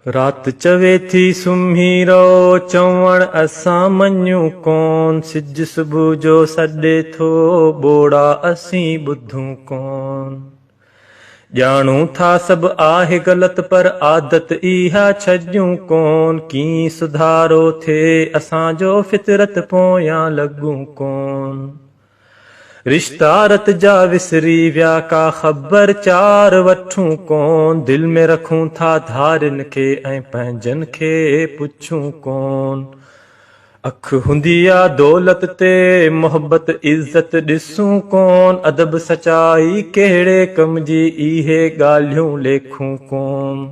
رات چوي ٿي سمهي رهو، چوڻ اسان مڃون ڪون. سج صبح جو سڏي ٿو، ٻوڙا اسين ٻڌون ڪون. ڄاڻون ٿا سڀ آهي غلط، پر عادت اها ڇڏيون ڪون. ڪيئن سڌارو ٿئي اسان جو، فطرت پويان لڳون ڪون. رشتا رت جا وسري ويا، ڪا خبر چار وٺون ڪون. دل ۾ رکون ٿا ڌارين کي ۽ پنهنجن کي پڇون ڪون. اک هوندي آ دولت تي، محبت عزت ڏسون ڪون. ادب سچائي ڪهڙي ڪم جي، اهي ڳالهيون ليکون ڪون.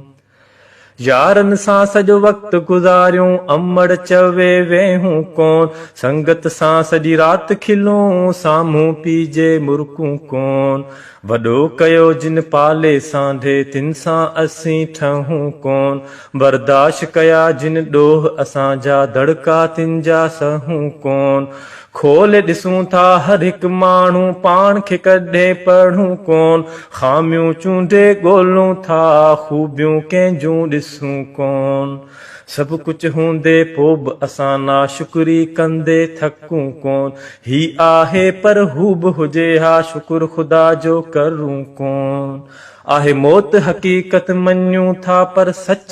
يارن سان سڄو وقت گذاريون، امڙ چوي ويهون ڪون. سنگت سان سڄي رات کلون، سامهون پيجي مرڪون ڪون. وڏو ڪيو جن پالي سانڍي، تن سان اسين ٺهون ڪون. برداشت ڪيا جن ڏوهه اسان جا، دڙڪا تن جا سهون ڪون. کولي ڏسون ٿا هر هڪ ماڻهو، پاڻ کي ڪڏهن پڙهون ڪون. خاميون چونڊي ڳولون ٿا، خوبيون ڪنهن جون ڏسون ڪون. سڀ ڪجهه هوندي پو به اسان ناشڪري ڪندي ٿڪون ڪون. هي آهي پر هو به هجي ها، شڪر خدا جو ڪرون ڪون. آهي موت حقيقت مڃون ٿا پر سچ.